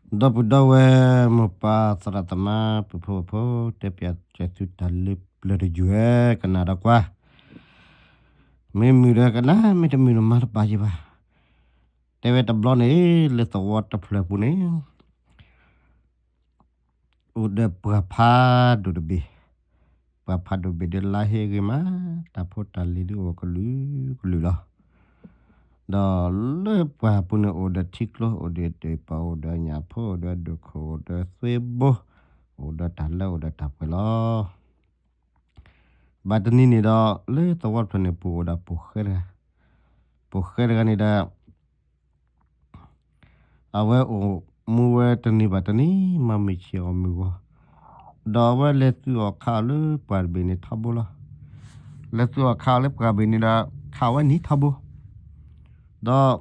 ဒီပုၢ်ဒီဝဲၢ် မိၢ်ပၢ်သရၣ်သမါ ပုၢ်ဖိဝဲၢ်ဖိ တဲပၠးစၢၤသုတၢ်လၢပျၢၤတယုၢ်ဧၢ, ကနၣ်ဒီးကွၢ်. မ့ၢ်မုာ်ဒီးကနၣ်, မ့ၢ်တမုာ်ဒီးမၤတဘၣ်ယံၤဘၣ်. တဲဝဲတဘျီန့ၣ် လၢသဝီတဖျၢၣ်ပူၤန့ၣ် အိၣ်ဒီးပှၢ်ဖးဒိၣ်တဘ့ၣ်, ပှၢ်ဖးဒိၣ်ဘ့ၣ်ဒီးလါဟ့ဂ့ၤမး, တၢ်ဖိတၢ်လံၤဒုးအိၣ်ကလုာ်ကလုာ်လီၤ. ဒီးလၢပှၢ်ပူၤန့ၣ်အိၣ်ဒီးထံကျိ အိၣ်ဒီးဒဲးပာ်အိၣ်ဒီးညၣ်ဖိ အိၣ်ဒီးဒိၣ်ခိၣ် အိၣ်ဒီးသွ့ဘိ, အိၣ်ဒီးတၢ်လၢအိၣ်ဒီးတၢ်ပှဲၤလီၤ. ဘၣ်တနံၤန့ၣ်ဒီး လၢသဝီတဖျၢၣ်န့ၣ် ပအိၣ်ဒီးပိာ်ဃဲတဂၤ, ပိာ်ဃဲတဂၤန့ၣ်ဒီး အဝဲအိၣ်မူဝဲတနံၤဘၣ်တနံၤ မၤမုာ်ဆံးအီၣ်မုာ်ဂီၤ, ဒီးအဝဲလဲၤသုးအီၣ်ခးအီၤလၢပှၢ်တဘ့ၣ်န့ၣ်ထီဘိလီၤ. လဲၤသုးအီၣ်ခးအီၤလၢပှၢ်ဘ့ၣ်န့ၣ်ဒီး ခးဝဲနံၤထီဘိ, ဒီး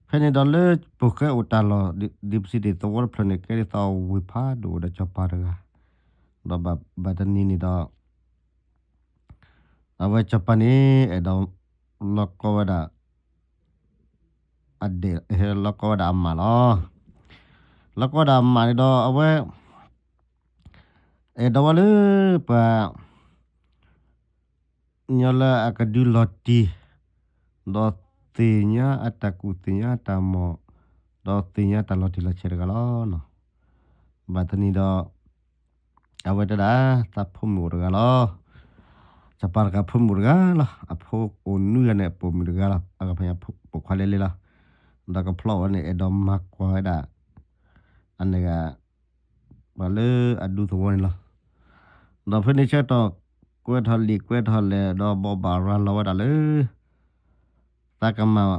ဖဲန့ၣ်ဒီးလၢပိာ်ဃဲအိၣ်တၢ်လီၢ် ဒ်ပစံးတ့ၢ်သဝီတဖျၢၣ်န့ၣ် ကဲဒ်သိးဝ့ၢ်ဖးဒိၣ်အိၣ်ဒီးစီၤပၤတဂၤ, ဒီးဘၣ်တနံၤန့ၣ်ဒီး အဝဲစီၤပၤန့ၣ် အဲၣ်ဒိးလီၤကီဝဲဒၣ် အဒဲး လီၤကီဝဲဒၣ်အမးလီၤ. လီၤကီဝဲဒၣ်အမးန့ၣ်ဒီး အဝဲ အဲၣ်ဒိးဝဲလၢပှၤ ညီလၢအကဒုးလီၤတံၢ်, ဒီးသ့ၣ်ညါအတၢ်ကူၣ်သ့ၣ်ညါအတၢ်မီၢ်, ဒီးသ့ၣ်ညါတၢ်လီၤတံၢ်လီၤဆဲးတဂၤလီၤ. ဘၣ်တနံၤဒီး အဝဲတဲဒၣ် သးဖိမုၣ်အိၣ်တဂၤလီၤ. စီၤပၤတဂၤဖိမုၣ်တဂၤလီၤ. အဖိအိၣ်နွံဂၤန့ၣ် အပိာ်မုၣ်တဂၤလီၤ. အကဖၣ်ညါပိာ်ခွါလဲလဲလီၤ. ဒီးကဖျီဝဲန့ၣ် အဲၣ်ဒိးမၤကွၢ်ဝဲဒၣ် အန့ၣ်ဂၤ ပှၤလၢအဒူသဝီန့ၣ်လီၤ. ဒီးဖဲန့ၣ်ဆၢကတီၢ် ကွဲထီၣ်လံာ်ကွဲထီၣ်လဲၢ် ဒီးဘိးဘၣ်ရၤလီၤဝဲဒၣ်လၢ သးကမၤ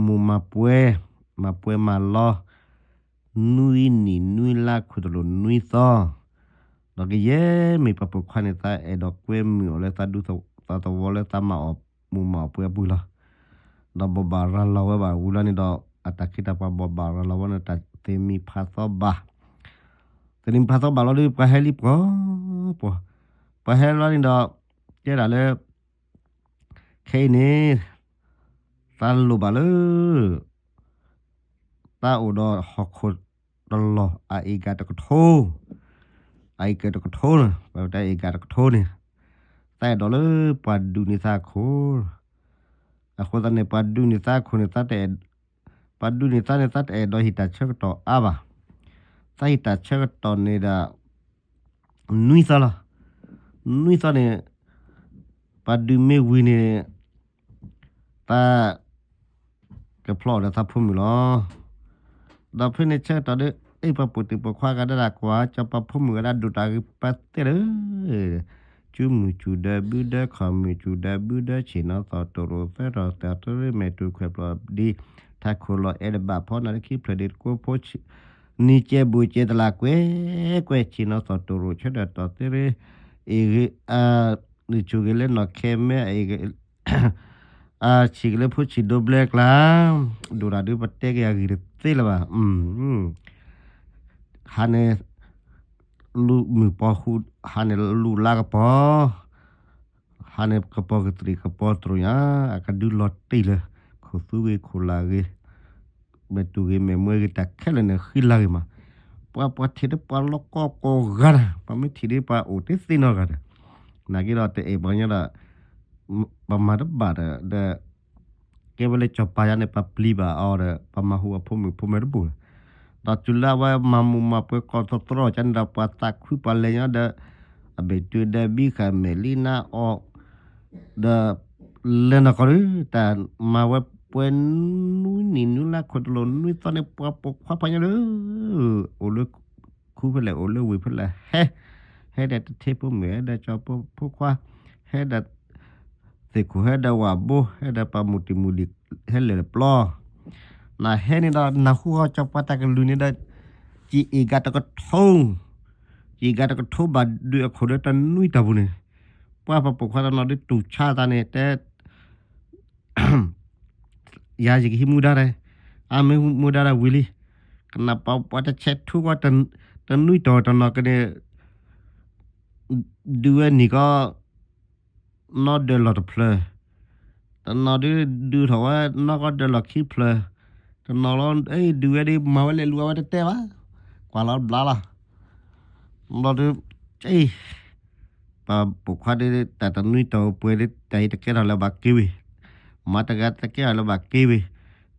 မူမၤပွဲ, မၤပွဲမၤလီၤ နွံနံၣ်နွံလါ ခိၣ်တလိာ်နွံသီ, ဒီးကယဲၢ်မ့ၢ်ပှၤပိာ်ခွါန့ၣ် သးအဲၣ်ဒိးကွဲမုာ်အီၤလၢ သးဒူသဝီလၢသးမၤအီၣ်မူမၤအီၣ်ပွဲအပူၤလီၤ. ဒီးဘိးဘၣ်ရၤလီၤဝဲဘၣ်ဝံၤလီၤန့ၣ်ဒီး အတၢ်ခ့တၢ်ပှၤဘိးဘၣ်ရၤလီၤဝဲန့ၣ် တၢ်သ့ၣ်မံၤဖးသီဘၣ်, သ့ၣ်မံၤဖးသီဘၣ်လီၤဒီး ပှၤဟဲလံပှီၤပှီၤ, ပှၤဟဲလီၤန့ၣ်ဒီး တဲဒၣ်လၢ ခဲအံၤန့ၣ် သးလိၣ်ဘၣ်လၢ သးအိၣ်ဒီးဟီၣ်ခိၣ်တလီၢ် အအ့ၣ်ကၤတကထိ, အအ့ၣ်ကၤတကထိန့ၣ် ပဝဲတၢ်အ့ၣ်ကၤတကထိန့ၣ်, သးအဲၣ်ဒိးလၢပှၤဒုးန့ၢ်သးအခိၣ်, အဃိသတးန့ၣ် ပှၤဒုးန့ၢ်သးအခိၣ်န့ၣ် သးတအဲၣ်, ပှၤဒုးန့ၢ်သးန့ၣ် သးတအဲၣ်ဒိးဟ့ၣ်တၢ်ဆၢကတီၢ်အါဘၣ်, သးဟ့ၣ်တၢ်ဆၢကတီၢ်န့ၣ်ဒီး နွံသီလီၤ. နွံသီန့ၣ် ပှၤဒုးမ့ၢ်ဝံၤန့ၣ် သးကဖျီအီၤဒီးသးဖိမုၣ်လီၤ. ဒီးဖဲန့ၣ်ဆၢကတီၢ်ဒီး အ့ၣ် ပှၤပိာ်တံၢ်ပိာ်ခွါဂၤဒၣ်ကွၢ် စီၤပၤဖိမုၣ်ဂၤဒၣ်ဒိၣ်တၢ်ဂ့ၤပာ်သ့လၢ ကၠူမုၢ်စူၣ်ဒီးဘုဒီး ခီၣ်မုၢ်စူၣ်ဒီးဘုဒီး ဆ့ၣ်နီၤသီၣ်တိၢ်ရိၣ်သၢတီၤသၢတရ့ မဲာ်တူၢ်ခွဲးပျီဒံး ထးခိၣ်လီၤအဲၣ်တဘၣ်ဖီ နၢ်တခံဖျၢၣ်ဒ့တကိးဖိ နံၤကဲဘူးကဲတလးကွဲးကွဲး ဆ့ၣ်နီၤသီၣ်တိၢ်ရိၣ်ဆၢဒီးတီၢ်သ့ရ့ အ့ၣ်ဂ့ၤ နုာ်ဆူၣ်ဂ့ၤလၢနီၢ်ခဲမဲ အ့ၣ်ဂ့ၤ အဆံးကလၢဖိဆံးဒိဘျဲကျါ, ဒိၣ်တၢ်ဒုးပတဲက့ၤအဂ့ၢ်တသ့လၢၤဘၣ်. ဟးန့ၣ် လူၤမုၢ်ပီၤဃူ, ဟးန့ၣ်လူၤလါကပီၤ, ဟးန့ၣ်ကပီၤကတြံၣ်ကပီၤတြူၢ်ညါ, အကဒုးလီၤတံၢ်လၢ ခိၣ်သူဂ့ၤခိၣ်လၢ်ဂ့ၤ မဲာ်တူၢ်ဂ့ၤမဲာ်မွဲဂ့ၤ တၢ်ခဲလၢာ်န့ၣ် ဃံလၤဂ့ၤမး, ပှၤပှၤထံၣ်ဒီးပှၤလီၤကီကိးဂၤဒၣ်, ပှၤမ့ၢ်ထံၣ်ဒီးပှၤအိၣ် တသ့နီတဂၤဒီး, နာ်က့ဒီးတအဲၣ်ပှၤကညီဒီး ပမၤတဘၣ်ဒီး ဒီး ကဲဝဲလၢစီၤပၤယါန့ၣ် ပပျံၤဘၣ်အီၤဒီး ပမၤဟူအဖိမုၣ်ဖိမဲာ်တဘူၣ်လီၤ. ဒီးတုၤလၢအဝဲမၤမူးမၤပွဲကိးသတြီကန့ၣ်ဒီး ပှၤသးခုပှၤလဲၤညါဒီး အဘ့ၣ်တုၤဒီးဘံဃာ်မဲာ်လံနါအီၤ ဒီး လဲၤနီၢ်ကီၢ်ဒီး တၢ်မၤဝဲပွဲနွံနံၣ်နွံလါ ခိၣ်တလိာ်နွံသီန့ၣ် ပှၤပိာ်ခွါပှၤကညီလၢ အိၣ်လၢခူဖဲလဲၣ် အိၣ်လၢဝ့ၢ်ဖဲလဲၣ် ဟဲ, ဟဲဒီးတထ့ဖိမုၣ် ဟဲဒီးကၠီဖိခွါ, ဟဲဒီး သ့ၣ်ခိၣ် ဟဲဒီးဝၤဘိ ဟဲဒီးပှၤမုၢ်တံၢ်မုၢ်လံၤ ဟဲလၢာ်ပျီ, နဟဲန့ၣ်ဒီး နၢ်ဟူဃီကၠီပှၤတၢ်ကလုၢ်န့ၣ်ဒီး က့ၤအ့ၣ်ကၤတကထိ, က့ၤအ့ၣ်ကၤတကထိဘၣ်ဒုးအခိၣ်ဒီးတနွံတီၢ်ပူၤန့ၣ်, ပှၤပှၤပိာ်ခွါတနီၤဒုးတူၢ်ဆါသးန့ၣ် တဲ ယၤယကဟံးမူဒါဒီး, အမ့ၢ်မူဒါဒီးဝံၤလံ, ကနၣ်ပှၤပှၤတဆဲးထူဝဲ တနွံတီၢ်တနီၤကန့ၣ် ဒုးဝဲနံၣ်ကီ နီၢ်ဒၢလီၢ်တဖျၢၣ်, တနီၤဒုးဒုးထီၣ်ဝဲနီၢ်ကီဒၢလီၢ်ခံဖျၢၣ်, တ တနီၤလီၤ ဒုးဝဲဒ်မၤဝဲလဲၤလူၤအဝဲတတဲဘၣ်, ကွၢ်လီၤဘျါလီၤ, ဘျီဒုး ပှၤပိာ်ခွါဒ် တၢ်တနွံတီၤပှဲၤဒ် တၢ်အံၤတကဲထီၣ်လၢၤဘၣ်က့ၤဝံၤ, မၤတဂၤတကဲထီၣ်လၢၤဘၣ်က့ၤဝံၤ,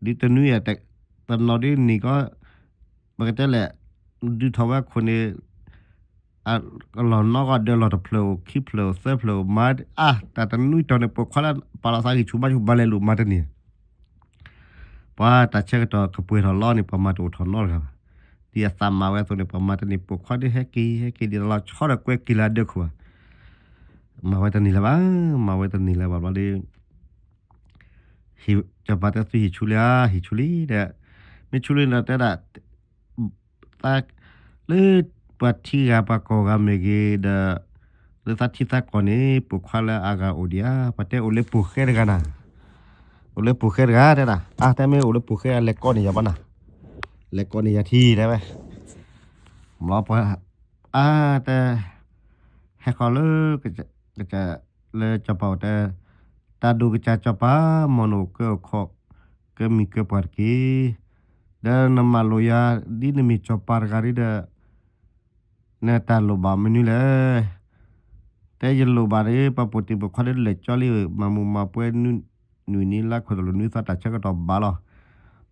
ဒုးတနွံအံၤ တနီၤဒ်န့ၣ်ကီး ပကတဲလဲၣ် ဒုးထီၣ်ဝဲအခိၣ်န့ၣ် အလီၢ်နီၢ်ကီၢ်ဒၢလီၢ်တဖျၢၣ်အိၣ် ခံဖျၢၣ်အိၣ် သၢဖျၢၣ်အိၣ် မၤအါ တၢ်တနွံတီၤန့ၣ် ပိာ်ခွါလၢပာ်လီၤသးဂံၢ်ဆူၣ်ဘါဆူၣ် ဘၣ်လဲၤလူၤမၤတန့ၢ် ပှၤတၢ်ဆၢကတီၢ်ကပှဲၤထီၣ်လီၤန့ၣ် ပှၤမၤတအိၣ်ထီၣ်နီတဂၤဘၣ်. ဒ်အသးမၤဝဲအသိးန့ၣ် ပှၤမၤတန့ၢ် ပိာ်ခွါဒ်ဟဲက့ၤဟဲက့ၤဒ်သိးလီၤ ဆီဒီးကွဲက့ၤလၢအဒၢခိၣ်ဘၣ်. မၤဝဲတန့ၢ်လၢၤဘၣ်, မၤဝဲတန့ၢ်လၢၤဘၣ်ဘျီဒီး စီၤပၤတဲသုဟံၣ်ဆူလံဧါ, ဟံၣ်ဆူလံဒီး, မ့ၢ်ဆူလံဒီးတဲဒၣ် လၢပှၤထံဂၤပှၤကီၢ်ဂၤမ့ၢ်ဂ့ၤဒီး, လၢသးထံသးကီၢ်န့ၣ် ပိာ်ခွါလၢအဂၤအိၣ်ဒံးဧါ, ပှၤတဲအိၣ်လၢပိာ်ဃဲတဂၤနၤ, အိၣ်လၢပိာ်ဃဲတဂၤတဲဒၣ်, အါ တဲမ့ၢ်အိၣ်လၢပိာ်ဃဲ လဲၤကိးန့ၢ်ယၤဘၣ်နၤ, လဲၤကိးန့ၢ်ယၤထံတဲဝဲ, ဘျီပှၤ အါ တဲ ဟဲဃီၤလၢ လၢစီၤပၤအိၣ်တဲ, တၢ်ဒိၣ်ကစၢ်စီၤပၤ မ်နအိၣ်ကၢအိၣ်ခီၣ် ကၢမံၤကၢပှၢ်တက့ၢ်. ဒီးနမၤလိာ်ယၤ ဒ်နမ့ၢ်စီၤပၤတဂၤဒီး, နတၢ်လိၣ်ဘၣ်မနုၤလဲၣ်. တဲယလိၣ်ဘၣ်ဒီး ပှၤပိာ်တံၢ်ပိာ်ခွါဒီးလဲၤကၠီလံဧၢ, မၤမူးမၤပွဲ နွံနံၤလါခိၣ်သလုးနွံသီ တၢ်ဆၢကတီၢ်ဘၣ်လီၤ.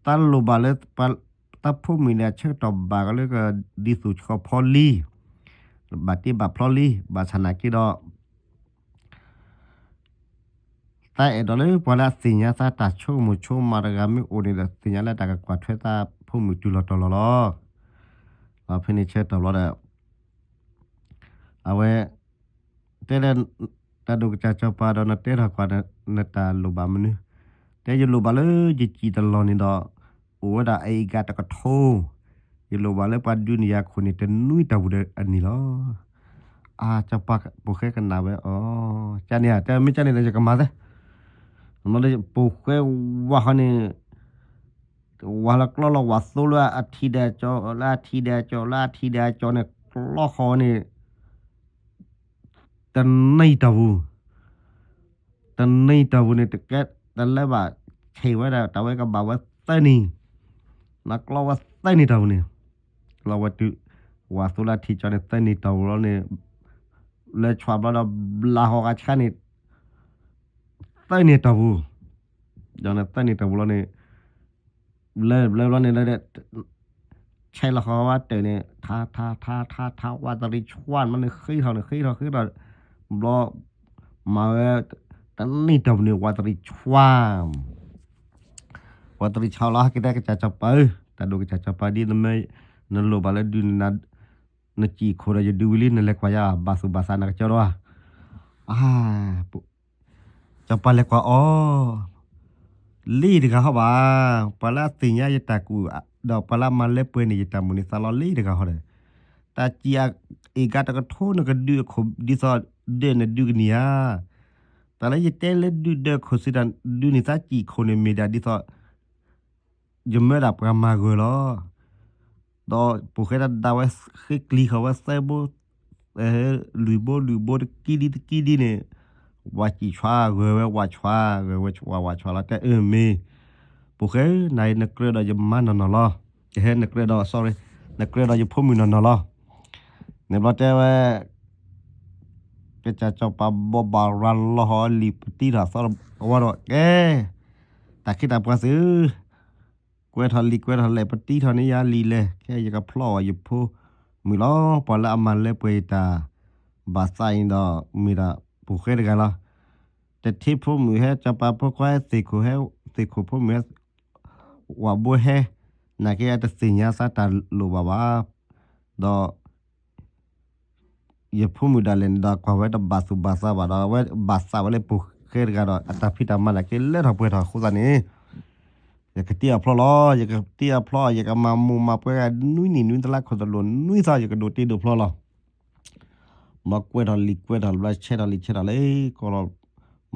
တၢ်လိၣ်ဘၣ်လၢ တၢ်ဖိမုၣ်န့ၣ် အဆၢကတီၢ်ဘၣ်ကလၢကဒ်သိးဆှီဖီလံ, ဘၣ်တ့ဘၣ်ဖျီလံ, ဘၣ်ဆၣ်နာ်က့ဒီး သးအဲၣ်ဒိးလၢပှၤလၢအသ့ၣ်ညါသးတၢ်ဆိကမိၣ်ဆိကမးတဂၤမ့ၢ်အိၣ်န့ၣ်ဒီး သ့ၣ်ညါလၢတၢ်ကကွၢ်ထွဲသးဖိမုၣ်တုၤလီၤတီၤလီၤလီၤ. ဒီးဖဲန့ၣ်ဆၢကတီၢ်ဘျီဒီး အဝဲ တဲလၢ တၢ်ဒိၣ်ကစၢ်စီၤပၤဒီး နတဲထီၣ်ကွၢ် နတၢ်လိၣ်ဘၣ်မနုၤ, တဲယလိၣ်ဘၣ်လၢယစံာ်တလီၢ်န့ၣ်ဒီး အိၣ်ဝဲဒၣ်အအံၤကါတကထိ, ယလိၣ်ဘၣ်လၢပှၤဒုးန့ၢ်ယၤခိၣ်န့ၣ် တနွံတၢ်ပူၤဒီးအနံၤလီၤ. အါ စီၤပၤပိာ်ဃဲကနၣ်ဝဲအီၤ, ကန့ၣ်ဧါ, တဲမ့ၢ်ကန့ၣ်ဒီးယကမၤသ့, မ့ၢ်လၢပိာ်ဃဲဝၤဃီန့ၣ် ဝၤလၢကျီလီၤဝၤသိလၢအထံဒီးကၠီ, လၢအထံဒီးကၠီ, လၢအထံဒီးကၠီန့ၣ် ကျီဃီန့ၣ် တနံၤတၢ်ပူၤ, တနံၤတၢ်ပူၤန့ၣ် တကဲတလၢဘၣ်, ဆံးဝဲဒၣ် တၢ်ဝဲကဘၣ်ဝဲသၢနံၤ, နကျီဝဲသၢနံၤတၢ်ပူၤန့ၣ်, ကျီဝဲတုၤ ဝၤသိလၢအထံကၠီန့ၣ် သၢနံၤတၢ်ပူၤလီၤန့ၣ်, လၢဆွးဘျီဒီး ဘျးဃီဂၤဆှါန့ၣ် သၢနံၤတၢ်ပူၤ, ဒီးန့ၣ်သၢနံၤတၢ်ပူၤလီၤန့ၣ် ဘျၢဘျၢဘျီန့ၣ်လၢ ဆဲးလီၤဃီဝဲတၢၢ်န့ၣ် ထါ ထါ ထါ ထါ ထါ ဝးတရံးဆွါ မ့ၢ်န့ၣ်ဃ့ထီၣ်န့ၣ် ဃ့ထီၣ်ဃ့ထီၣ် ဘျီ မၤဝဲ တနံၤတၢ်ပူၤန့ၣ် ဝးတရံးဆွါ ဝးတရံးဆွါလီၤ ဟဲက့ၤတဲကစၢ်စီၤပၤဧၢ, တၢ်ဒိၣ်ကစၢ်စီၤပၤဒ်နမ့ၢ် နလိၣ်ဘၣ်လၢဒုး နစံာ်ခိၣ်ဒီးယဒုးဝံၤလံ နလဲၤကွၢ်ယၤ ဘၣ်သူၣ်ဘၣ်သးနကစၢ်ဒီး အါ စီၤပၤလဲၤကွၢ်အီၤ လံတဂၤဟီဘၣ်, ပှၤလၢအသ့ၣ်ညါယတၢ်ကူၣ် ဒီးပှၤလၢအမၤလၢပှဲၤန့ၢ်ယတၢ်မိၣ်န့ၢ်သးလီလံတဂၤဟီဒီး, တၢ်စံာ်အ့ၣ်ကါတကထိနကဒုးအခိၣ်ဒ်သိးဒၢးနဒုးကနံၤဧါ, တၢ်လၢယတဲလၢဒုးဒၢးခိၣ်စံးတၢ် ဒုးန့ၢ်သးစံာ်ခိၣ်န့ၣ်မ့ၢ်ဒၣ်ဒ်သိး ယမၢဒၣ်ပှၤမၤဂၢၢ်လီၤ. ဒီးပိာ်ဃဲတဒါဝဲဃ့ကျံၤဃီၤဝဲသၢဘိ, လွံၢ်ဘိလွံၢ်ဘိတကံဒံတကံဒံန့ၣ်, ဝးစံာ်ဆွါဂၢၢ်ဝဲဝးဆွါ ဂၢၢ်ဝဲဝးဆွါလီၤ တဲအၢမ့ၢ်, ပိာ်ဃဲ နၤအံၤနကြၢးဒီးယမါနီၢ်နီၢ်လီၤ, ယဟဲနကြၢးဒီး sorry နကြၢးဒီးယဖိမုၣ်နီၢ်နီၢ်လီၤ. န့ၣ်ဘျီတဲဝဲ ကစၢ်စီၤပၤဘိးဘၣ်ရၤလီၤဟီလံာ်ပတံထီၣ်အသီတဝီဒီး ကဲ တၢ်ခ့တၢ်ပှၤသု ကွဲးထီၣ်လံာ်ကွဲးထီၣ်လဲၢ် ပတံထီၣ်န့ၢ်ယၤလံာ်လဲၢ် ခဲအံၤယကဖျီအီၤယဖိမုၣ်လီၤ. ပှၤလၢအမၤလၢပှဲၤယတၢ်ဘၣ်သးအံၤဒီး မ့ၢ်ဒၣ်ပိာ်ဃဲတဂၤလီၤ. တထံဖိမုၣ်ဟဲ စီၤပၤဖိခွါဟဲ သ့ၣ်ခိၣ်ဟဲ သ့ၣ်ခိၣ်ဖိမုၣ်ဟဲ ဝၤဘိဟဲ နာ်က့အတသ့ၣ်ညါသးတၢ်လိၣ်ဘၣ်ဘၣ်, ဒီး ယဖိမုၣ်ဒၣ်လဲာ်န့ၣ်ဒီး ကွၢ်ဝဲတဘၣ်သူၣ်ဘၣ်သးဘၣ်ဒီး အဝဲဘၣ်သးဝဲလၢပိာ်ဃဲတဂၤဒီး အတၢ်ဖံးတၢ်မၤနာ်က့လၢထီၣ်ပှဲၤထီၣ်အဃိသတးန့ၣ်, ယကတ့အီၤဖျီလီၤ. ယကတ့အီၤဖျီ ယကမၤမူးမၤပွဲဂၤ နွံနံၣ်နွံသီလါခိၣ်သလုးနွံသီ ယကဒိးတ့ဒိးဖျီလီၤ. မ်ကွဲးထီၣ်လံာ်ကွဲးထီၣ်ဘျီ ဆဲးထီၣ်လံာ်ဆဲးထီၣ်လၢ ကီၢ်လီၤ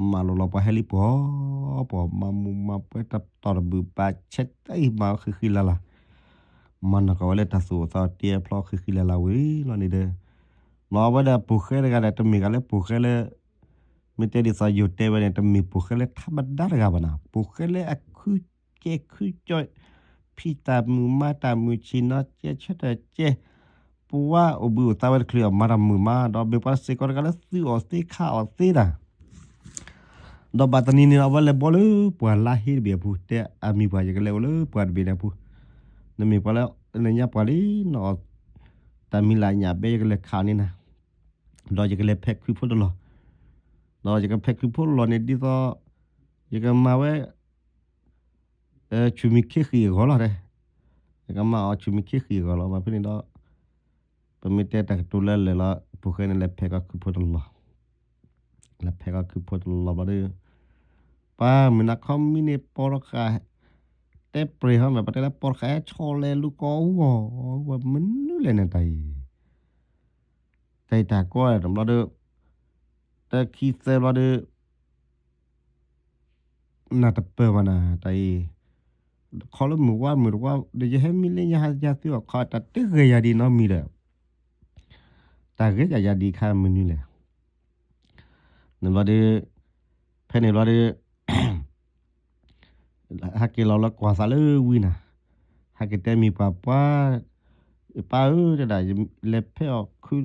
မၤလိာ်လီၤပှၤဟဲလံပှီၤ ပှီၤ မၤမူးမၤပွဲတတီၤတဘုၣ်ပာ်ဆဲးတအံၤ မၤဃံးဃံးလၤလၤ, မၤနီၢ်ကီၢ်ဝဲလၢတၢ်သူၣ်အိၣ်သးအိၣ်တ့အဖျီဃံးဃံးလၤလၤဝံၤလီၤန့ၣ်ဒီး, လီၤဝဲဒီးပိာ်ဃဲတဂၤဒီး တမ့ၢ်ဂၤလၢပိာ်ဃဲလၢ မ့ၢ်တဲဒ်သိးယိၤတဲဝဲန့ၣ် တမ့ၢ်ပိာ်ဃဲလၢထးမဒါတဂၤဘၣ်နၤ, ပိာ်ဃဲလၢအခုကဲခုကၠီ ဖံးတၢ်မုာ်မၤတၢ်မုာ်ဆံးနီၤ ကဲဆၢထၢၣ်ကဲ ပှၤအိၣ်ဘှံးအိၣ်သါဝဲတချုးအီၤ မၤတၢ်မုာ်မး ဒီးမ့ၢ်ပှၤစ့ၢ်ကီးတဂၤလၢသုးအီၣ်သ့ခးအီၣ်သ့တၢ် ဒီးဘၣ်တနံၤန့ၣ် အဝဲလဲၤဘီလၢပှၤလါဟ့တဘ့ၣ်အပူၤ တဲအမံၤပှၤ ယကလဲၤအိၣ်လၢပှၤတဘ့ၣ်န့ၣ်အပူၤ, နမ့ၢ်ပှၤလၢ နညါပှၤလံ နအီၣ် တၢ်မံၤလၢညၣ်ဘဲ ယကလဲၤခးန့ၢ်နၤ, ဒီးယကလဲၤဖဲးခုဖိတလီၢ်, ဒီးယကဖဲးခုဖိတလီၢ်န့ၣ် ဒ်သိး ယကမၤဝဲ ဆူၣ်မံၤခ့ဃံးအဂီၢ်လီၤ, ယကမၤအီၤဆူၣ်မံၤခ့ဃံးအဂီၢ်လီၤ. ဘၣ်ဖဲန့ၣ်ဒီး ပမ့ၢ်တဲတၢ်ကတိၤလၢလၢာ်လီၤ ပူၤဃဲန့ၣ် လဲၤဖဲးကီခုဖိတလီၢ်, လဲၤဖဲးကီခုဖိတလီၢ်ဘျီဒီး ပှၤမုၢ်နၤခီမံန့ၣ် ပိာ်တဃာ် တဲပြဲၤဟီမး ပတဲလၢပိာ်တဃာ်ဟဲဆီလဲၤလူၤကိးဂီၢ် ဝဲမနုၤလဲၣ်န့ၣ်တၢ်အံၤ တၢ်အံၤတၢ်ကီတဘျီဒီး တခံသၢဘျီဒီး နၢ်တပၢၢ်ဘၣ်နၤ တၢ်အံၤ ခီလၢမုၢ်ဝါမုၢ်တဝါ ဒီးယဟဲမံလၢညါဟးယၤသုအီၣ်ခီ တၢ်တဂ့ၤယၤဒံးနီတမံၤဒီး တၢ်ဂ့ၤယၤယၤဒံးခါမနုၤလဲၣ် န့ၣ်ဘျီဒီး ဖဲန့ၣ်ဘျီဒီး ဟဲက့ၤလီၤလၢကွၢ်သးလၢဝံနၤ, ဟဲက့ၤတဲမံၤပှၤပှၤ, ပၢ်ဧၢ တဲဒၣ် ယလဲၤဖဲအီၣ်ခု,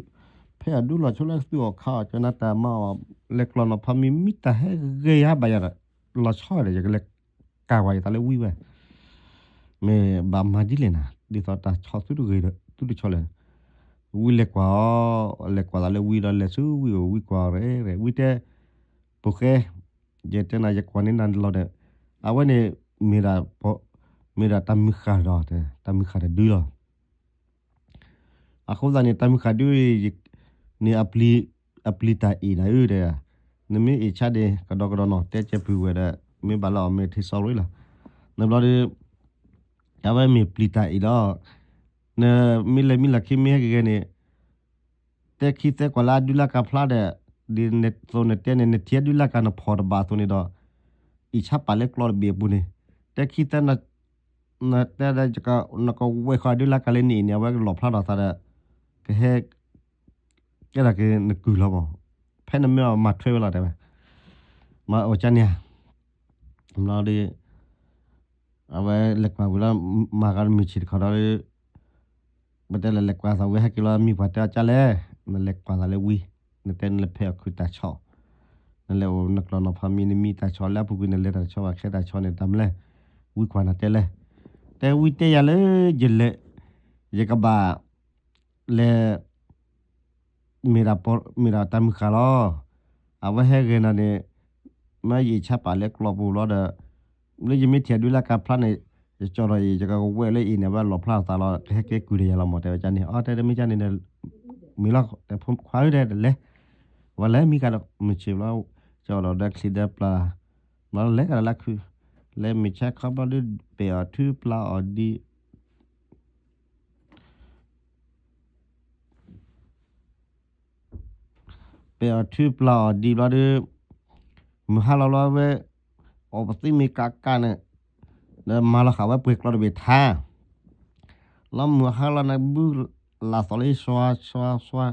ဖဲအီၣ်ဒူလီၤဆိလၢသုးအီၣ်ခးအီၣ် ကနၣ်တၢ်မၤအီၣ် လဲၤကျီၢ်နီၤဖးမံ မ့ၢ်တၢ်ဟဲဂ့ၤယၤဘၣ်ယၤဒီး လီၤဆီဒီး ယကလဲၤကၤဝဲယသးလၢဝံဝဲ မ့ၢ်ဘၣ်မၤဒ်လဲၣ်နၤ ဒ်သိးတၢ်ဆီသုတဂ့ၤဒီး သုတဆီလဲၣ်, ဝံလဲၤကွၢ်အီၤ, လဲၤကွၢ်သးလၢဝံဒီး လဲၤဆူဝံအိၣ် ဝံကွၢ်အီၤရဲၣ်ရဲၣ် ဝံတဲ, ပူၤဃဲ, ယတဲနၤ ယကွၢ်န့ၢ်နၤလီၤဒီး, အဝဲန့ၣ် မ့ၢ်ဒၣ် မ့ၢ်ဒၣ်တၢ်မုၢ်ဃၢ်ဒီး တၢ်မုၢ်ဃၢ်တဒုလီၤ. အဃိသတးန့ၣ် တၢ်မုၢ်ဃၢ်ဒုအံၤန့ၣ် အပျံၤတၢ်အ့ၣ်နၤဧၢဒီး, နမ့ၢ်အ့ၣ်ဆါန့ၣ် ကဒီးကဒီးနီၤ တဲကဲပုၢ်ဝဲၢ်ဒီး မ့ၢ်ဘၣ်လၢအီၤမ့ၢ်ထံဆီရ့လီၤ. နဘျီဒီး အဝဲမ့ၢ်ပျံၤတၢ်အ့ၣ်လီၤ. နမ့ၢ်လဲၤမံလီၢ်ခံမ့ၢ်ဟဲက့ၤဂဲၤန့ၣ် တဲခံသၢကွၢ်လၢအဒုလၢကၤဖျါဒီး, ဒ်သိးနတဲန့ၣ် နထံၣ်အဒုလၢကၤနဖီၣ်တဘၣ်အသိးန့ၣ်ဒီး, အ့ၣ်ဆါပာ်လၢကျီတဘ့ၣ်အပူၤန့ၣ်, တဲခံသၢ နတဲဒီး နကဝဲၢ်ဃီအဒုလၢကၤလၢနအ့ၣ်န့ၣ် အဝဲကလီၣ်ဖျါထီၣ်သးဒီး, ကဟဲ ကဲထီၣ်က့ၤနကုၢ်လီၤမး, ဖဲနမ့ၢ်အီၤမၤထွဲဝဲလီၤတဲဝဲ, မၤအီၣ်ကန့ၣ်ဧါ, ဘျီဒီး အဝဲလဲၤကွၢ်ဝံၤလီၤ, မၤဃီတမုၢ်ဆ့ၣ်တခီဒီး ပတဲလဲၤလဲၤကွၢ်သးဝံၤ ဟဲက့ၤလီၤမံၤပှၢ်တဲအီၤကလဲၣ်, နလဲၤကွၢ်သးလၢဝံ, နတဲနလဲၤဖဲအီၣ်ခုတၢ်ဆီ, နလဲၤအိၣ်နကျီၢ်နီၤဖးမံနမံတၢ်ဆီလၢအပူၤကွံာ် နလဲၤတၢ်ဆီဘၣ်ခဲတၢ်ဆီန့ၣ် တၢ်မနုၤလဲၣ်, ဝံကွၢ်နၤတဲလဲၣ်, တဲဝံတဲယၤလၢ ယလဲၤ, ယကဘၣ် လဲၤ မ့ၢ်ဒၣ်တၢ်မုၢ်ဃၢ်လီၤ. အဝဲဟဲဂဲၤနၤန့ၣ် မ့ၢ်ယအ့ၣ်ဆါပာ်လၢကျီပူၤလီၤဒီး လၢယမ့ၢ်ထံၣ်ဒုလၢကၤဖျါန့ၣ် ယကၠီဒီးအံၤ ယကဝဲၢ်လၢအံၤန့ၣ် အဝဲလီၣ်ဖျါသးလီၤ ကဟဲကဲကုၢ်ဒီးယၤလီၤမး တဲဝဲန့ၣ် အီ တဲတမ့ၢ်ကန့ၣ် မ့ၢ်လီၤ တဲဖိခွါဧၢ တဲလဲၤ ဝဲလဲၤမံကဒီး မုၢ်ဆ့ၣ်ဘျီ ကၠီဒီးဒီးချံဒီးပျၢ် ဘျီလဲၤကဒီးလၢခု လဲၤမ့ၢ်ဆါခီဘျီဒု ပဲာ်အီၤထုပျၢ်အီၤဒံး ပဲာ်အီၤထုပျၢ်အီၤဒံးဘျီဒီး မုၢ်ဟါလီၤဘျီဝဲ အီၣ်ပသံမ့ၢ်ကးကးန့ၣ် ဒီးမၤလီၤဃာ်ဝဲပှ့ၤကျီတဘ့ၣ်ထါ လီၤမုၢ်ဟါလီၤန့ၣ် ဘုလၢ်သီၣ်လၢစွါစွါစွါ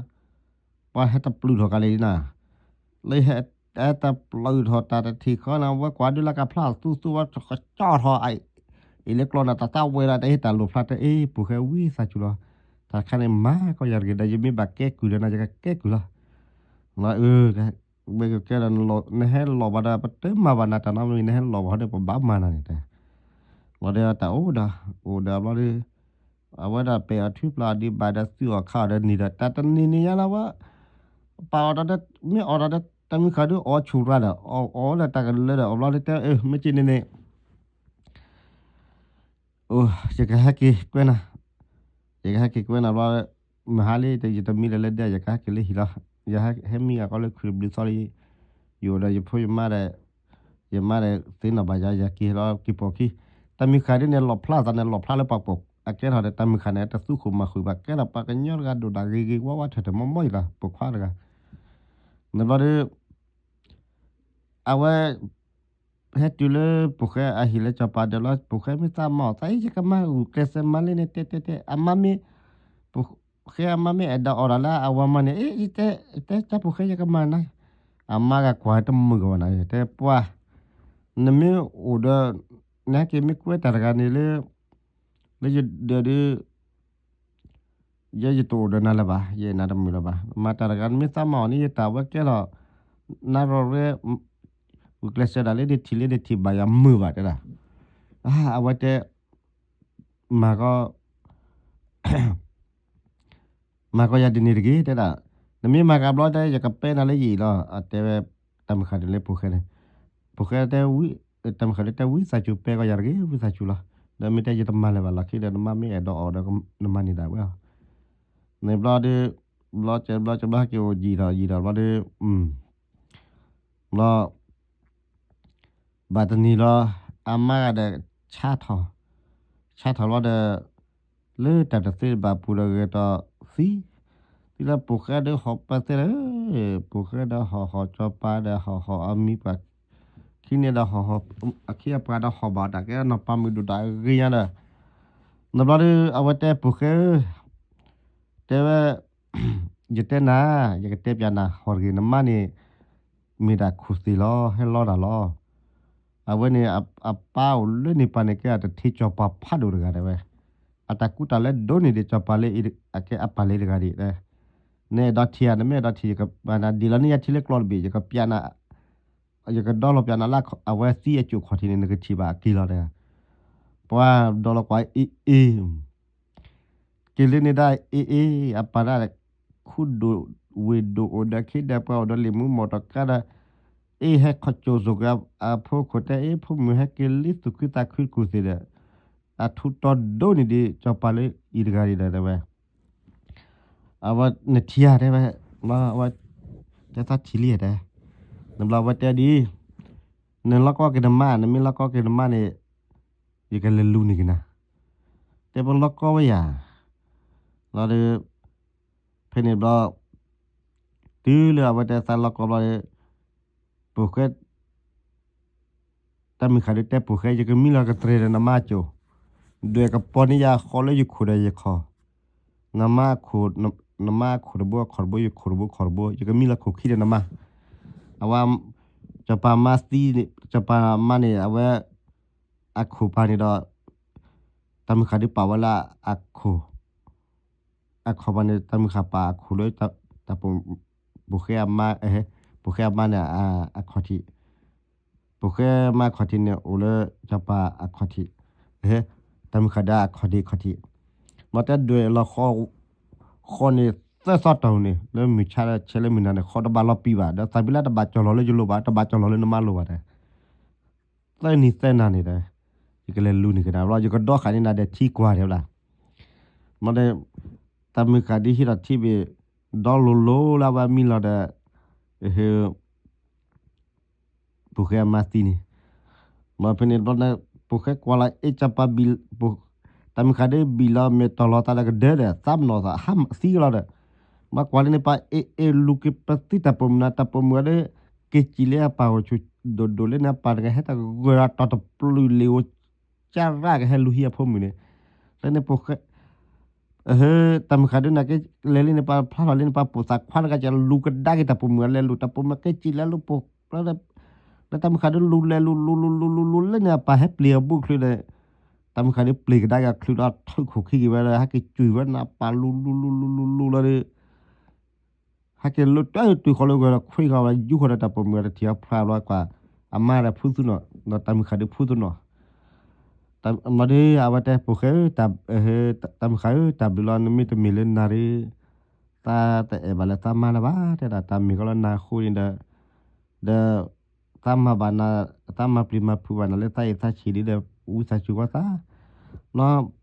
ပှၤဟဲတပျုာ်ထီၣ်ကၤလံနၤ လၢဟဲတပျုာ်ထီၣ်တၢ်တထံၣ်ဃီန့ၣ် ဝဲကွၢ်ဒုလၢကဖျါသူသူဝဲကကၠီထီၣ်အံၤ အ့ၣ်လၢကျီနၤ တၢ်သးဝဲဒၣ်တဟ့ၣ်တၢ်လိၣ်ဖျါတအ့ၣ် ပူၤဃဲဝံသးစူၤလီၤ တၢ်တခါန့ၣ် မၤကီယၤတဂ့ၤဒီး ယမ့ၢ်ဘၣ်ကဲကုၢ်ဒီးနၤ ယကကဲကုၢ်လီၤ အၢ ဝဲကကဲဒီး နဟဲလီၤဘၣ်ဒီး ပတမၤဘၣ်နၤတၢ်နီတမံၤ နဟဲလီၤဘၣ်ဒီး ပဘၣ်မၤနၤန့ၣ်တဲ ဘျီဒီးတၢ်အိၣ်ဒီး အိၣ်ဒီးဘျီဒီး အဝဲဒၣ်ပဲာ်အီၤထုပျၢ်အီၤဒံးဘၣ်ဒီး သုးအီၣ်ခးအီၤဒီးနံၤဒီး တၢ်တနံၤန့ၣ်ညါလၢဝဲ ပာ်အီၤဒီး မ့ၢ်အီၣ်ဒီး တၢ်မုၢ်ဃၢ်ဒုးအီၣ်ဆူၣ်ရၤဒီး အီၣ်အီၣ်လၢတၢ်ကလၢဒီး အီၣ်ဘျီဒီးတဲ အၢ မ့ၢ်က့ၤန့ၣ်န့ၣ် အိ ယကဟဲက့ၤကွဲနၤ, ယကဟဲက့ၤကွဲနၤဘျီ, မဟါလံ ယတမံလၢၤလၢဒဲ ယကဟဲက့ၤလၢဟံၣ်လီၤ, ယဟဲမံဂၤကီလၢခုတဘျုးသီလံ, ယအိၣ်ဒီးယဖိယမါဒီး, ယမါဒီးသ့ၣ်နီၣ်ဘၣ်ယၤ ယက့ၤလီၤက့ၤပိာ်ခံ, တၢ်မုၢ်ဃၢ်ဒ်န့ၣ် လီၣ်ဖျါသးန့ၣ် လီၣ်ဖျါလၢပှၤပိာ်, အကဲထီၣ်ဒီးတၢ်မုၢ်ဃၢ်န့ၣ် တသူခိၣ်မၤဃုာ်ဘၣ် ကဲထီၣ်ပှၤကညီတဂၤဒိၣ်ဒၣ်ဂ့ၤဂ့ၤဝါဝါထၢၣ်ထၢၣ်မီမီယၤလီၤ ပိာ်ခွါတဂၤ, န့ၣ်ဘျီဒီး, အဝဲ ဟဲတုၤလၢပိာ်ဃဲအဟံၣ်လၢစီၤပၤဒၢးလီၤ, ပိာ်ဃဲမ့ၢ်သးမၤအီၣ်သးအံၤ ယကမၤဂုာ်ကျဲးစၢးမၤလံန့ၣ် တဲတဲတဲ အမါမ့ၢ်, ပိာ်ဃဲအမါမ့ၢ်အဲၣ်ဒိးအီၣ်ဒၣ်လၢအဝၤမၤန့ၣ် အ့ ယတဲ တဲတၢ်ပိာ်ဃဲယကမၤနၤ, အမါဂၤကွၢ်တမုာ်ဂီၤဘၣ်နၤ တဲပှၤ, နမ့ၢ်အိၣ်ဒီး, နဟဲက့ၤမ့ၢ်ကွဲတၢ်တဂၤန့ၣ်လၢ လၢယဒၢးဒုး ယဲယတအိၣ်ဒီးနၤလၢၤဘၣ်, ယဲနၤတမုာ်လၢၤဘၣ်, မၤတၢ်တဂၤ နမ့ၢ်သးမၤအီၤန့ၣ် ယတၢ်ဝဲကဲထီၣ် နၤရီၢ်ရဲ ဂုာ်ကျဲးစၢးဒၣ်လၢနထံၣ်လၢနထံၣ်ဘၣ်ယၤမုာ်ဘၣ်တဲဒၣ်, အဝဲတဲ မၤကီ မၤကီယၤဒ်န့ၣ်တဂ့ၤ တဲဒၣ်, နမ့ၢ်မၤကဘျီတဲ ယကပဲနၤလၢယအံၤလီၤ အတဲဝဲ, တၢ်မုၢ်ဃၢ်ဒ်လၢဖိၣ်ဃဲန့ၣ်, ဖိၣ်ဃဲတဲ တၢ်မုၢ်ဃၢ်ဒ်တဲ ဝံသးစူၤ ပဲကီယၤတဂ့ၤ ဝံသးစူၤလီၤ, ဒီးမ့ၢ်တဲယတမၤလၢၤဘၣ်လီၢ်ခံဒီး နမါမ့ၢ်အဲၣ်ဒိးအီၣ်ဒီး နမၤန့ၢ်ဒၣ်ဝဲအီၤ, န့ၣ်ဘျီဒီး ဘျီကဲဘျီကဲဘျီဟဲက့ၤအိၣ်ယံာ်ထီၣ်ယံာ်ထီၣ်ဘျီဒီး ဘျီ ဘၣ်တနံၤလီၤ အမါဂၤဒီး ဆါထီၣ်, ဆါထီၣ်လီၤဒီး လၢတၢ်တသ့တဘၣ်ပူၤဒီးဂဲၤဒီးသံ, သံလၢပိာ်ဃဲဒီးဟီၣ်ပၢသ့လၢ, ပိာ်ဃဲဒီးဟီၣ်ဟီၣ် စီၤပၤဒီးဟီၣ်ဟီၣ် အမံၤပှၤခံန့ၣ်ဒီးဟီၣ်ဟီၣ် အခံအပှၤဒီးဟီၣ်ဘၣ်တၢ်ကဲနီၢ်ပၤမုၣ်ဒိၣ်တၢ်ဂ့ၤညါဒီး, နဘျီဒီး အဝဲတဲပိာ်ဃဲဧၢ, တဲဝဲ ယတဲနၤ, ယကတဲပျးနၤ ဟီၣ်တဂ့ၤ နမါန့ၣ် မ့ၢ်ဒၣ်ခိၣ်သ့ၣ်လီၤ ဟဲလီတၢ်လီၤ. အဝဲန့ၣ် အပၢ်အိၣ်လၢန့ၣ်ပၢ်န့ၣ် ကဲအတထံၣ်စီၤပၤဖးဒိၣ်တဂၤတဲဝဲ, အတၢ်ကူတၢ်လဲဒိၣ်န့ၢ်ဒံးစီၤပၤလၢ အကဲအပၢ်လၢတဂၤဒံး, နအဲၣ်ဒိးထံၣ်ဧါ နမ့ၢ်အဲၣ်ဒိးထံၣ် ယကပျးနၤ ဒ်လီၤန့ၢ်ယၤထံလၢကျီတဘ့ၣ် ယကပျးနၤ ယကဒီလီၤပျးနၤလၢအဝဲသံအစိၣ်ခီၣ်ထံးန့ၣ် နကထံၣ်ဘၣ်အက့ၤလီၤတဲ, ပှၤဒီလီၤကွၢ်အ့ၣ်အ့ၣ် က့ၤလၢန့ၣ်ဒၣ်အ့ၣ်အ့ၣ် အပၢ်ဒၣ် ခူဒိၣ်ဝ့ၢ်ဒိၣ်အိၣ်ဒီးခ့ဒီးပှၤအိၣ်ဒီးလံာ်မူမီၢ်တကါဒီး, အ့ၣ်ဟဲခီၣ်ကၠိၣ်စိၤက့ၤအဖိခိၣ်တဲ အ့ၣ်ဖိမုၣ်ဟဲက့ၤလံသူၣ်ခုသးခုတကူၣ်သ့ၣ်ဒီး, အထူးတီဒိၣ်န့ၢ်ဒံးစီၤပၤလၢအံၤတဂၤဒံးဒီးတဲဝဲ အဝဲနထံၣ်ဧါတဲဝဲ, အဝဲတဲသးထံၣ်လံဧါတဲ, နဘျီအဝဲတဲဒ်အံၤ, နလီၢ်ကီက့ၤနမါ နမ့ၢ်လီၢ်ကီက့ၤနမါန့ၣ်, ယကလဲၤလူန့ၢ်က့ၤနၤ, တဲပလီၢ်ကီဝဲယၤ, လီၤဒီး, ဖဲန့ၣ်ဘျီ, တုၤလၢအဝဲတဲသးလီၢ်ကီဘျီဒီး, ပိာ်ဃဲ တၢ်မုၢ်ဃၢ်ဒုးတဲပိာ်ဃဲ ယကမံလီၤကတြဲၤဒီးနမါအစိၣ်, ဒွဲၣ်ကပီၤန့ၢ်ယၤဃီလၢယခိၣ်ဒီးယခီၣ်, နမါအခိၣ်, နမါအခိၣ်တဘိအခီၣ်တဘိ ယခိၣ်တဘိခီၣ်တဘိ ယကမံလီၤခိၣ်ခံဒီးနမါ, အဝဲ, စီၤပၤမါသံ, စီၤပၤမါန့ၣ် အဝဲ, အခိၣ်ပာ်န့ၣ်ဒီး, တၢ်မုၢ်ဃၢ်ဒုးပာ်ဝဲလၢအခိၣ် အခီၣ်ပၤန့ၣ် တၢ်မုၢ်ဃၢ်ပာ်အခိၣ်လၢ တၢ်ပိာ်, ပိာ်ဃဲအမါ, ပိာ်ဃဲအမါန့ၣ်, အခီၣ်ထံး, ပိာ်ဃဲမါအခီၣ်ထံးန့ၣ် အိၣ်လၢစီၤပၤအခီၣ်ထံး, တၢ်မုၢ်ဃၢ်ဒုးအခီၣ်ဒ့ခီၣ်ထံး, မ့ၢ်တဲဒွဲၣ်လီၤဃီ, ဃီန့ၣ်သၢသီတီၢ်န့ၣ် လၢမုၢ်ဆါဆဲလၢမုၢ်နၤန့ၣ် ဃီတဘၣ်လီၤပံာ်ဘၣ် ဒီးသးဘံလၢတဘၣ်ကၠီၣ်လီၤလၢယလိၤဘၣ် တဘၣ်ကၠီၣ်လီၤလၢနမါလိၤဘၣ်တဲ သၢနံၤသၢနၤန့ၣ်ဒီး, ယကလဲၤလူန့ၢ်က့ၤနၤဘျီ ယကဒီဃာ်န့ၢ်နၤဒီးထံကွၢ်တဲဝဲဒၣ်, မ့ၢ်ဒီး, တၢ်မုၢ်ဃၢ်ဒုးဟံးထီၣ်ထံဘ့ၣ်, ဒီလိၤလိၤလၢအဝဲမံလီၤဒီး, ပိာ်ဃဲအမါသံန့ၣ်, မ့ၢ်ဖဲန့ၣ်တဘျီန့ၣ် ပိာ်ဃဲကွၢ်လီၤအ့ၣ်စီၤပၤဘံၣ်, တၢ်မုၢ်ဃၢ်ဒုးဘံၣ်လီၤမဲာ်တီၢ်လီၤသးဒီးကဒၢဒီး သးပနီၣ်သးဟးသံကလီၤဒီး, ဘၣ်ကွၢ်လၢန့ၣ်ပၢ်အ့ၣ်အ့ၣ်လူၤက့ၤပသံတၢ်ပိာ်မုၣ်နၤ တၢ်ပိာ်မုၣ်အီၤဒီး, က့ၤစံၣ်လၢအပၢ်အိၣ်ဆူၣ်ဒိၣ်ဒိၣ်လၢန့ၣ် အပၢ်တဂၤဟဲတဂၢၢ်ဒီးတီၢ်တပျုာ်လ့ၣ်ဧိၤ ကၢ်ရၣ်ကဟဲလူၤဟံးအဖိမုၣ်န့ၣ်, လၢန့ၣ်ပိာ်ဃဲ တၢ်မုၢ်ဃၢ်ဒုးန့ၣ်က့ လဲၤလံန့ၣ် ပှၤဖျါထီၣ်လံန့ၣ် ပှၤပိာ်သးခွါတဂၤကလူၤကဒါက့ၤတၢ်ပိာ်မုၣ်အလဲၤလူၤ တၢ်ပိာ်မုၣ်က့စံၣ်လၢလူၤပိာ်, လၢတၢ်မုၢ်ဃၢ်ဒုးလူၤလဲၤလူၤလူၤလူၤလူၤလူၤလူၤလၢန့ၣ် အပၢ်ဟဲပျံၤအဘူးချုးဒီး, တၢ်မုၢ်ဃၢ်ဒုးပျံၤကဒါက့ၤအချုးဒီးထုးခိၣ်ခံက့ၤဝဲဒီး ဟဲက့ၤကွံာ်ဝဲန့ၣ် အပၢ်လူၤလူၤလူၤလူၤလူၤလူၤလီၤဒီး ဟဲက့ၤလၢတၢ်တုၤဃီလၢဂီၤဒီးခွံဂီၤဝဲယူၢ်ဃီဒီးတၢ်ပိာ်မုၣ်တထံၣ်အီၤဖျါဘျီကွၢ်, အမါဒီးဖုသူနီၤ, ဒီးတၢ်မုၢ်ဃၢ်ဒုးဖုသူနီၤ, မ့ၢ်ဒီးအဝဲတဲပိာ်ဃဲဧၢ, တၢ်မုၢ်ဃၢ်ဧၢ တၢ်ဘျုးလီၤ နမ့ၢ်တမ့ၢ်လၢနၤဒီး, သးတအဲၣ်ဘၣ်လၢသးမါလၢၤဘၣ် တဲဒၣ် တၢ်မ့ၢ်ကီလၢနၤအဃိန့ၣ်ဒီး, ဒီး, သးမၤဘၣ်နၤ, သးမၤပျံၤမၤဖုးဘၣ်နၤလၢသးအ့ၣ်သးဆံးဒ်ဒီး, ဝံသးစူၤဝဲသး, နီၤ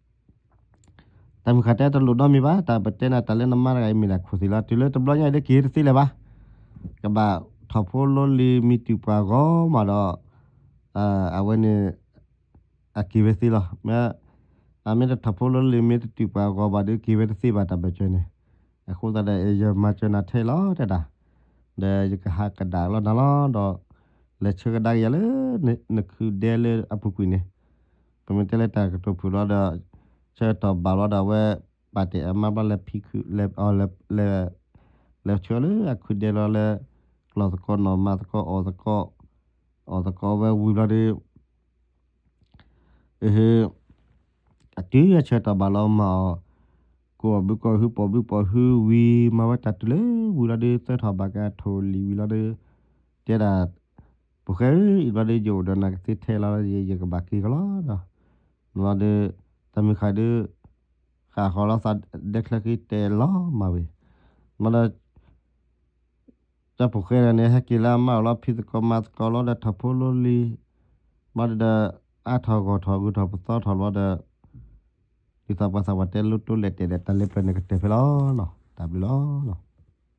တၢ်မုၢ်ဃၢ်တဲတလိၣ်နီတမံၤဘၣ် တၢ်ပတဲနၤတၢ်လၢနမါတဂၤအံၤမ့ၢ်ဒၣ်ခိၣ်သ့ၣ်လီၤ တုၤလၢတဘျီညါအံၤဒီးက့ၤတသ့လၢၤဘၣ်, ကဘၣ်ထီၣ်ဖိလီၤလံၤမံၤတုၤပှၤဂီၢ်မးဒီး, အဝဲန့ၣ်, အက့ၤဝဲသ့လီၤ, မ့ၢ်, အမ့ၢ်တထီၣ်ဖိလီၤလံၤမ့ၢ်တတုၤပှၤဂီၢ်ဘၣ်ဒီးက့ၤဝဲတသ့ဘၣ်တၢ်ဘၢၣ်စၢၤန့ၣ်, အဃိသတးဒီးယမၤစၢၤနၤထဲလီၤတဲဒၣ်, ဒီးယကဟးကဒါက့ၤလီၤနၤလီၤဒီး, လဲၤဆၢကဒါက့ၤယၤလၢ, နခုဒဲလၢအပူၤကွံာ်န့ၣ် ပမ့ၢ်တဲလၢတၢ်ကတိၤဖုၣ်လီၤဒီး, ဆၢကတီၢ်ဘၣ်လီၤဒီးအဝဲ, ပာ်တ့ၢ်အမါဘျီလဲၤဖံခု, လဲၤ, လဲၤဆှၢလၢအခုဒဲလီၤလၢ, ကျီၢ်သကိးနီၢ်မၤသကိးအီၣ်သကိး, အီၣ်သကိးဝဲဝံၤဘျီဒီး, အဟ့ၣ် အတုၤအဆၢတီၢ်ဘၣ်လီၤမၤအီၤ, ကိးအီၣ်ဘုကိးဟုပိာ်ဘုပိာ်ဟုဝံၤ မၤဝဲတၢ်တုၤလၢဝံၤလီၤဒီး သၢထီၣ်ဘၣ်ကထိၣ်လံာ်ဝံၤလီၤဒီး တဲဒၣ် ဖိၣ်ဃဲဧၢ, အံၤဘျီဒီး ယအိၣ်ဒီးနၤကသ့ထဲလီၤ ယကဘၣ်က့ၤကလီဒီး မ့ၢ်လီၤဒီး တၢ်မုၢ်ဃၢ်ဒီး ဃၣ်ဃီၤလီၤသးဒဲချၢက့ၤတဲလီၤမၢ်ဝဲ, မ့ၢ်ဒီး တၢ်ဖိၣ်ဃဲန့ၣ် ဟဲက့ၤလၢအမါအိၣ်လီၤ ဖံးသကိးမၤသကိးလီၤဒီးထီၣ်ဖိလီၤလံ, ဘၣ်ဒီး အါထီၣ်ဂီၢ်ထီၣ်ဂုၤထီၣ်ပသီထီၣ်လီၤဒီး ဒ်သိးပှၤသးပှၢ်တဲလိတိၤလဲၣ်တဲာ်ဒီး တၢ်လၢပျၢၤန့ၣ်ကတၢၢ်ဖဲလီၤ. တၢ်ဘျုးလီၤ.